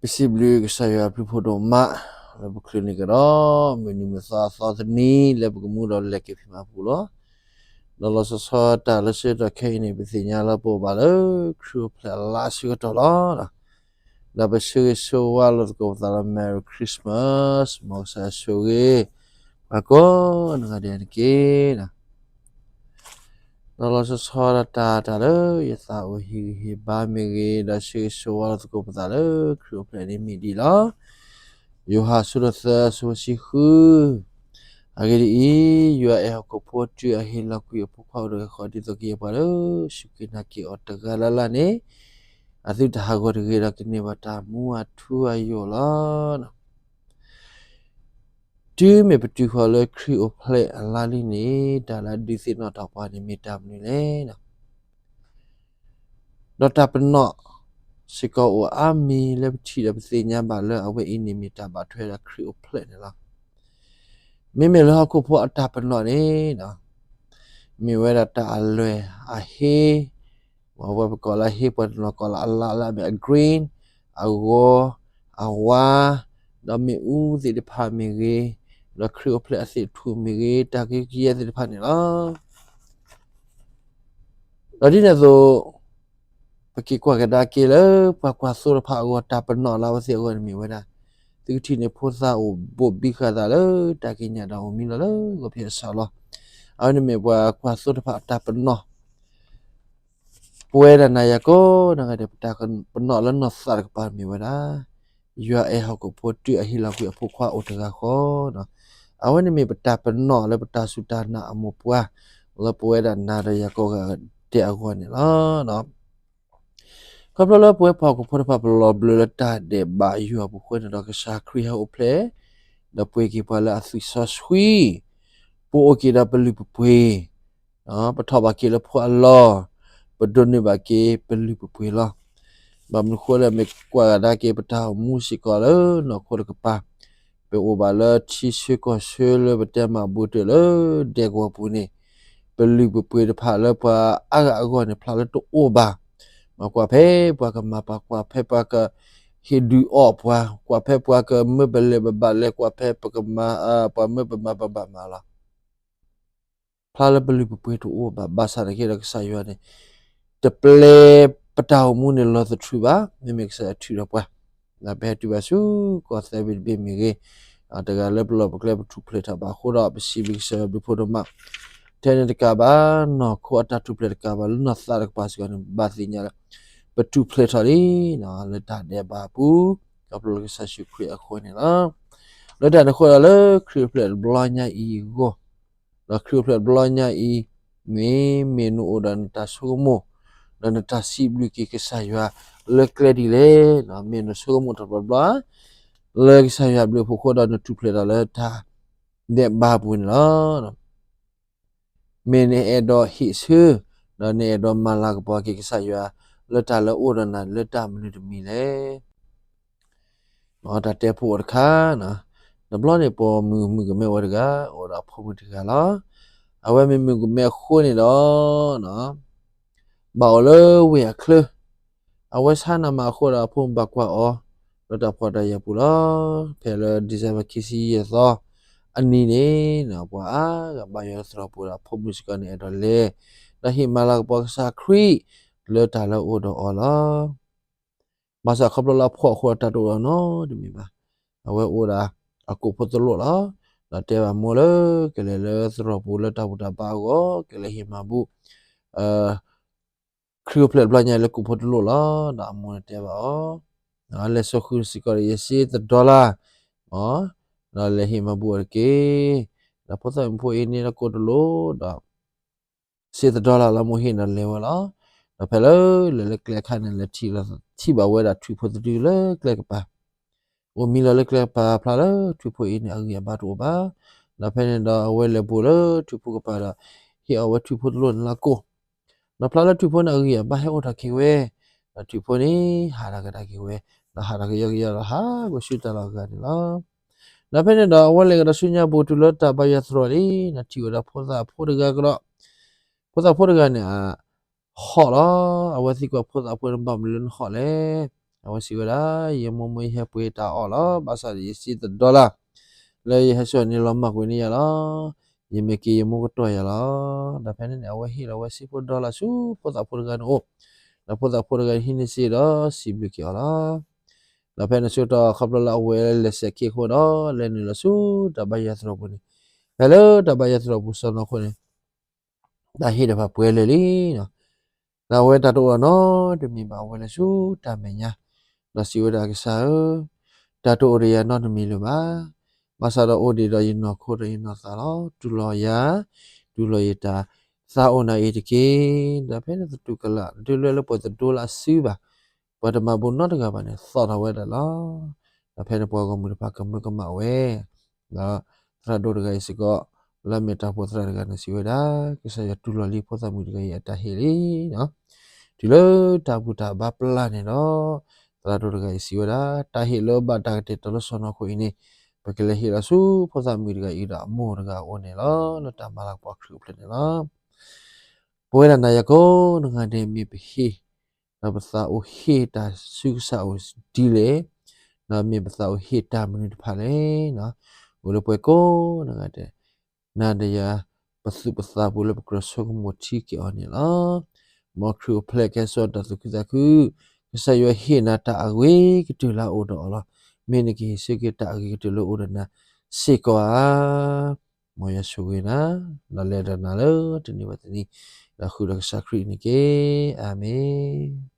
ပစံးဘျုးကစၢ်ယွၤအဘျုးဖးဒိၣ်မး လၢပချုးန့ၢ်ကဒီး မုၢ်နံၤမုၢ်သီအသီတနံၤ လၢပကမူဒီးလဲၤက့ၤဖံးမၤပူၤလီၤ. ဒီးလီၤဆီဆီတၢ်လၢဆၢကတီၢ်ခဲအံၤန့ၣ် ပသ့ၣ်ညါလၢပအိၣ်ဘၣ်လၢခရံာ်အိၣ်ဖျဲၣ်အလါဆၢကတီၢ်လီၤ. ဒီးပဆၢဂ့ၤဆၢဝါလိာ်သကိးပသးလၢ Merry Christmas မ်ကစၢ်ယွၤဆိၣ်ဂ့ၤ ပှၤကိးဂၤဒဲးန့ၣ်တက့ၢ်. ဒီးလီၤဆီဆီဒီးတၢ် တၢ်လၢယသးအိၣ်ဟ့ၣ်ဂံၢ်ဟ့ၣ်ဘါမ့ၢ်ဂ့ၤ ဒီးဆၢဂ့ၤဆၢဝါလိာ်သကိးပသးလၢခရံာ်အိၣ်ဖျဲၣ်န့ၣ်မ့ၢ်ဒ်အံၤလီၤ. ယိၤဟၣ်အဆၢဒိၣ်သၢအဆၢဖိတဆံဃု အဂ့ၢ်ဒ်အံၤ, ယွၤအဲၣ်ဟီၣ်ခိၣ်ဖိတုၤအဟ့ၣ်လီၤကွံာ်အဖိခွါအိၣ်တဂၤဃီ ဒ်သိးကယဲၢ်ပှၤလၢစူၢ်က့ၤနာ်က့ၤအီၤတဂၤလၢ်လၢ်န့ၣ် အသုတဟးဂီၤတဂ့ၤဒီးကန့ၢ်ဘၣ်တၢ်မူအထူအယိာ်လီၤ. တုၤမ့ၢ်ပတုၤဃီၤလၢခရံာ်အိၣ်ဖျဲၣ်အလါလံန့ၣ် တၢ်လၢအဒုးသ့ၣ်နီၣ်ထီၣ်ပှၤန့ၣ်မ့ၢ်တၢ်မနုၤလဲၣ်. ဒီးတၢ်ပနီၣ်စ့ၢ်ကီးအိၣ်အါမံၤလၢပထံၣ်ဒီးပသ့ၣ်ညါဘၣ်လၢအဝဲအံၤန့ၣ်မ့ၢ်တၢ်ဘၣ်ထွဲဒီးခရံာ်အိၣ်ဖျဲၣ်န့ၣ်လီၤ. မ့မ့ၢ်လၢဟီၣ်ခိၣ်ဖိအတၢ်ပနီၣ်န့ၣ် မ့ၢ်ဝဲဒၣ်တၢ်အလွဲၢ်အဟ့ ဝဲပကိးလၢဟ့ ပှၤတနီၤကိးလၢအလါလၢအမ့ၢ်အ green အဂီၤ အဝါ ဒီးမ့ၣ်အူသ့ၣ်တဖၣ်မ့ၢ်ဂ့ၤ ဒီးခရံာ်အိၣ်ဖျဲၣ်အသ့ၣ်ထူၣ်မ့ၢ်ဂ့ၤ တၢ်ကယဲၢ်သ့ၣ်တဖၣ်န့ၣ်လီၤ. ဒီးဒ်န့ၣ်အသိး ပက့ၤကွၢ်ကဒါက့ၤလၢပှၤကွၢ်သိတဖၣ်အဂီၢ်တၢ်ပနီၣ်လၢအဝဲသ့ၣ်အဂီၢ်န့ၣ်မ့ၢ်ဝဲဒၣ် သုကထံၣ်န့ၢ်ဖိသၣ်အိၣ်ဘိးဘံဃာ်သးလၢတၢ်ကံးညာ်ဒီးအိၣ်မံလီၤလၢဂီၤဖံးအဆၢလီၤ. အဝဲန့ၣ်မ့ၢ်ပှၤကွၢ်သိတဖၣ်အတၢ်ပနီၣ် ပဝဲဒၣ်နၤယၤကိးဂၤဒဲး ပတၢ်ပနီၣ်လၢနီၢ်သးတကပၤမ့ၢ်ဝဲဒၣ် ယွၤအဲၣ်ဟီၣ်ခိၣ်ဖိတုၤအဟ့ၣ်လီၤကွံာ်အဖိခွါအိၣ်တဂၤဃီ အဝဲန့ၣ်မ့ၢ်ပတၢ်ပနီၣ်လၢပတၢ်စူၢ်တၢ်နာ်အမိၢ်ပှၢ် လၢပဝဲဒၣ်နၤဒီးယၤကိးဂၤဒဲးအဂီၢ်န့ၣ်လီၤ. ခီဖျိလၢပဝဲပှၤဟီၣ်ခိၣ်ဖိတဖၣ်ပလီၤဘျၢလၢတၢ်ဒဲးဘးယွၤအပူၤအဃိန့ၣ်ဒီး ကစၢ်ခရံာ်ဟဲအိၣ်ဖျဲၣ် ဒီးပှ့ၤက့ၤပှၤလၢအသွံၣ်စီဆှံ, ပအိၣ်က့ၤဒီးပလုၢ်ပပှ့ၤ, ပထီၣ်ဘၣ်က့ၤလၢဖိအလီၢ်, ပဒိးန့ၢ်ဘၣ်က့ၤပလုၢ်ပပှ့ၤလီၤ. ဘၣ်မနုၤဃိလဲၣ် မ့ၢ်ကွၢ်ကဒါက့ၤပတၢ်အိၣ်မူစ့ၢ်ကီးလၢနီၢ်ခိတကပၤ, ပအိၣ်ဘၣ်လၢထံဆၢကီၢ်ဆၢလၢပတဲမၤဘူၣ်တၢၢ်လၢဒဲကဝီၤပူၤန့ၣ်, ပလုၢ်ပပှ့ၤတဖၣ်လၢပှၤအါဂၤအဂီၢ်န့ၣ် ဖျါလၢတအိၣ်ဘၣ်. မ့ၢ်ကွၢ်ဖဲပှၤကမၤပှၤ, ကွၢ်ဖဲပှၤကဟ့ၣ်ဒုးအီၣ်ပှၤ, ကွၢ်ဖဲပှၤကမၢပလဲၤပဘၣ်လဲၤ, ကွၢ်ဖဲပှၤကမၤပမၢပမၤပဘၣ်မၤလီၤ. ဖျါလၢပလုၢ်ပပှ့ၤတအိၣ်ဘၣ်, ဘၣ်ဆၣ်သနာ်က့ဒီးကစၢ်ယွၤန့ၣ် တပျဲပတၢ်အိၣ်မူန့ၣ်လီၤသထြူးဘၣ်, မ့မ့ၢ်ကစၢ်ယွၤထုးထီၣ်ပှၤ, ဒီးပဟဲတုၤဘၣ်ဆူကီၢ်သၢဘ့ၣ်တဘ့ၣ်မ့ၢ်ဂ့ၤ, တဂၤလၢပလီၢ်ပကျဲပထူၣ်ဖျဲးထီၣ်ဘၣ်အဃိဒီး ပစံးဘျုးကစၢ်ယွၤဘျုးဖးဒိၣ်မး. ထဲန့ၣ်တကးဘၣ်, နီၢ်ခိအတၢ်ထူၣ်ဖျဲးတကးဘၣ် လၢနီၢ်သးတကပၤစ့ၢ်ကီးန့ၣ် ဘၣ်သ့ၣ်ညါလၢ ပထူၣ်ဖျဲးထီၣ်လံ လၢတၢ်ဒဲးဘးအပူၤ, ခီဖျိလၢကစၢ်ယ့ၣ်ၡူးခရံာ်အဃိန့ၣ်လီၤ. လၢတၢ်န့ၣ်အဃိဒီးလၢခရံာ်အိၣ်ဖျဲၣ်တဘျီညါအံၤအဂီၢ်, ဒီးခရံာ်အိၣ်ဖျဲၣ်တဘျီညါအံၤ မ့ၢ်မ့ၢ်နအိၣ်ဒီးနတၢ်ဆိကမိၣ်, ဒီးနတၢ်စံးဘျုးက့ၤကစၢ်ယွၤလၢကျဲဒ်လဲၣ်, မ့ၢ်နဆိကမိၣ်တဘျီဘျီ လၢကစၢ်ယွၤဘျုးဖှိၣ်အဃိဒီးနထူၣ်ဖျဲးထီၣ်လၢတၢ်ဒဲးဘးအပူၤန့ၣ်လီၤ. မ့ၢ်နအဲၣ်ဒိးဟ့ၣ်ဆၢ, ဒီးနအဲၣ်ဒိးမၤလၤကပီၤက့ၤကစၢ်ယွၤ လၢတၢ်လၢအအိၣ်ဒီးနၤလၢတၢ်မနုၤတမံၤလဲၣ်. တၢ်တဲဖိအိၣ်တခါ, တဘျီန့ၣ် ပိာ်မုၣ်မုၣ်ကမဲဝဲတဂၤ အိၣ်ဒီးအဖိမုၣ်တဂၤလီၤ. အဝဲမ့ၢ်မုၣ်ကမဲအဃိန့ၣ်ဒီး ဘၣ်အိၣ်လၢဝ့ၢ်အချၢ, အဝဲဆါနးမးအဃိဒီးအဖိမုၣ်ဘၣ်ကွၢ်အီၤ လၢတၢ်ဖှီၣ်တၢ်ယာ်ပူၤလီၤ. ဖဲလၢ December ခံဆံယဲၢ်သီအနံၤန့ၣ် ပှၤအါဂၤဘါယွၤလၢသရိာ်ပူၤဒီးအဖိမုၣ်စ့ၢ်ကီးန့ၣ်အဲၣ်ဒိးလဲၤ, ဒီးဟ့ၣ်မၤလၤကပီၤကစၢ်ခရံာ် လၢတၢ်လၢအအိၣ်ဒီးအီၤလီၤ. ဘၣ်ဆၣ်ခီဖျိလၢအဖှီၣ်အဃိဒီးတၢ်တအိၣ်နီတမံၤဘၣ်. အဝဲအိၣ်ဒီးအကိၣ်ဖိတလိၣ်လီၤ. ဒီးတဲဘၣ်မိၢ်လၢကလဲၤလၢသရိာ်ပူၤလၢတၢ်ဘူၣ်တၢ်ဘါအဂီၢ် ကလဲၤဟ့ၣ်မၤဘူၣ် ခရံာ်အိၣ်ဖျဲၣ်တဘျီညါလၢကိၣ်ဖိတလိၣ်လီၤ. ဒီးအမိၢ်န့ၣ်တဲဘၣ်အီၤ, လဲၤစိာ်ဃုာ်စ့ၢ်ကီးဒီးယဲၢ်စ့တဒီလၣ်, ဒီးလဲၤဟ့ၣ်မၤဘူၣ်အီၤတက့ၢ်. ဒီးဖိသၣ်မုၣ်ဖိအံၤန့ၣ်ဒီးကိၣ်တလိၣ်ဒီး စ့တဒီလၣ်လၢမိၢ်ဟ့ၣ်ဒီးလဲၤဝဲလီၤ. ဒီးဖဲလၢလဲၤလၢကျဲအခါန့ၣ် လဲၤထံၣ်ဘၣ်ဝဲဒၣ်ထွံၣ်ဖိတဒုလၢကျဲကပၤ, အိၣ်မံလီၤလၢကျဲကပၤ ဖျါလၢထွံၣ်ဖိအံၤန့ၣ် အဂံၢ်အဘါတအိၣ်ဘၣ်. ဒီးဖဲန့ၣ်ဒီးအဝဲလဲၤဘူးလၢထွံၣ်ဖိကပၤဒီး ဟ့ၣ်အီၤဝဲထွံၣ်ဖိတလိၣ်န့ၣ်လၢအကိၣ်, ဒီးဖျါလၢထွံၣ်ဖိန့ၣ်အဂံၢ်အဘါဟဲအိၣ်ထီၣ်က့ၤဝဲ, ဒီးထွံၣ်ဖိန့ၣ် ဟးထီၣ်ကဒါက့ၤဝဲ, ဒီးဟးထီၣ်ကယီကယီဒီးဟးဂီၤဆူတၢ်လီၢ်အဂၤန့ၣ်လီၤ. ဒီးဖဲန့ၣ်ဒီးအဝဲလဲၤကဒီးဆူညါ ဘူးတုၤလၢတၢ်ဘါယွၤသရိာ်လံ, ဒီးထံၣ်ဝဲဒၣ်ဖိသၣ်ဖိတဂၤကဒီး, ဖိသၣ်ဖိတဂၤန့ၣ် အဟီၣ်လီၤ. အဝဲသံကွၢ်ဖိသၣ်ဖိန့ၣ် ဘၣ်မနုၤလၢနဟီၣ်လဲၣ်. အဝဲစံးဝဲဒၣ်, ယမိၢ်မိၢ်ယဟဲပှ့ၤတၢ်အီၣ်လီၤ. ဘၣ်ဆၣ်ဒီးယစံၣ်သဒီလၢ် လၢယဟဲဆူန့ၣ်လီၤမၢ်ကွံာ်န့ၢ်ယၤလီၤ. ယမ့ၢ်က့ၤယမိၢ်ကတီၢ်ယၤလီၤ. ဒီးဖဲန့ၣ်န့ၣ် အဝဲဟ့ၣ်လီၤဝဲစ့ဖိဒီလၢ်ဆူဖိသၣ်ဖိတဂၤန့ၣ်အိၣ်, ဒီးဖိသၣ်ဖိတဂၤဟံးန့ၢ်စ့ဒီးစံးဘျုးက့ၤအီၤလီၤ. ဒီးဖဲန့ၣ်ဆၢကတီၢ်ခီဖျိလၢအဝဲလဲၤဆဲးခ့အဃိဒီး လဲၤနုာ်လီၤဆူတၢ်ဘါယွၤသရိာ်ပူၤန့ၣ်, ဖဲလၢတၢ်ဘါယွၤသရိာ်ပူၤစီၤနီၤခိၣ်န့ၣ် တၢ်ဟ့ၣ်တဖၣ်ပှဲၤလၢာ်လံ. ဒီးအဝဲတၢ်တအိၣ်နီတမံၤဘၣ် အဝဲလဲၤဆူတၢ်မဲာ်ညါ, ဒီးစံးဝဲဒၣ်ကစၢ်ဧၢ, တၢ်တအိၣ်ဒီးယၤနီတမံၤလၢၤဘၣ်. ဘၣ်ဆၣ်ဒီးအိၣ်ဒံးဒီးယနီၢ်ခိဒီးယနီၢ်သးလီၤ. တူၢ်လိာ်ယၤ, တူၢ်လိာ်ယတၢ်သးအိၣ်နၤအံၤတက့ၢ်. ဒီးဖဲန့ၣ်သတူၢ်ကလာ် ဒုးလွဲလၢပှၤတဒိလၢအစုဘၣ်, ပှၤတမၤဘူးနီတဂၤဘၣ်န့ၣ် သီၣ်ထီၣ်ဝဲဒၣ်လီၤ. ဒီးဖဲန့ၣ်ပှၤဂီၢ်မုၢ်တဖၣ်ကမၢကမၣ်ဝဲ ဒီးသရၣ်ဒိၣ်တဂၤအံၤစ့ၢ်ကီး လၢအမ့ၢ်တၢ်အိၣ်ဖှိၣ်သရၣ်တဂၤန့ၣ်စံးဝဲဒၣ်, ကစၢ်ယွၤတူၢ်လိာ်လံဖိသၣ်မုၣ်တဂၤအံၤအတၢ်ဟ့ၣ်လံ. တုၤလၢတၢ်ဘူၣ်တၢ်ဘါပျၢ်န့ၣ်ဒီး သရၣ်ဒိၣ်တဂၤအံၤစံးဝဲဒၣ်, တၢ်ဟ့ၣ်လၢဘၣ်တၢ်ကတဲာ်ကတီၤလၢစီၤနီၤခိၣ်အံၤန့ၣ် ပကလဲၤဟ့ၣ်လီၤဆူဖိသၣ်မုၣ်တဂၤအံၤဒီးအမိၢ်တဂၤအအိၣ်န့ၣ်လီၤ. လၢတၢ်မၤလၤကပီၤခရံာ်အိၣ်ဖျဲၣ်န့ၣ်လီၤ. ပဝဲဒၣ်နၤယၤကိးနဂၤဒဲး မ့ၢ်ပဟ့ၣ် ဒီးပသးအိၣ်ဟ့ၣ်တၢ်ဆူကစၢ်အအိၣ်ဒ်လဲၣ်, ဒီးမ့ၢ်ပသးအိၣ်ဟ့ၣ်တၢ်မနုၤတဖၣ်လဲၣ်. အိၣ်လၢပဝဲကိးနဂၤဒဲး နၤဒီးယၤ ပသူၣ်ပသးပူၤလၢပကြၢးဆိကမိၣ်ထံက့ၤအီၤန့ၣ်လီၤ. မ်ခရံာ်အိၣ်ဖျဲၣ်ကဲဆိတၢ်သူၣ်ခုသးခု, ကစၢ်ယွၤဟ့ၣ်နၤတၢ်အဂ့ၤကတၢၢ်လၢအအိၣ်ဒီးအီၤလီၤ. မ့ၢ်နကဟ့ၣ်ဆၢက့ၤတၢ်အဂ့ၤကတၢၢ်လၢအအိၣ်ဒီးနၤစ့ၢ်ကီးဧါ. မ်ယွၤဆိၣ်ဂ့ၤနၤ, ဒီးလဲၤဒီးနၤလၢတနံၤဘၣ်တနံၤ, ဒီးဃုာ်ဒီးကစၢ်ခရံာ်န့ၣ်တက့ၢ်. အၤမ့ၣ်.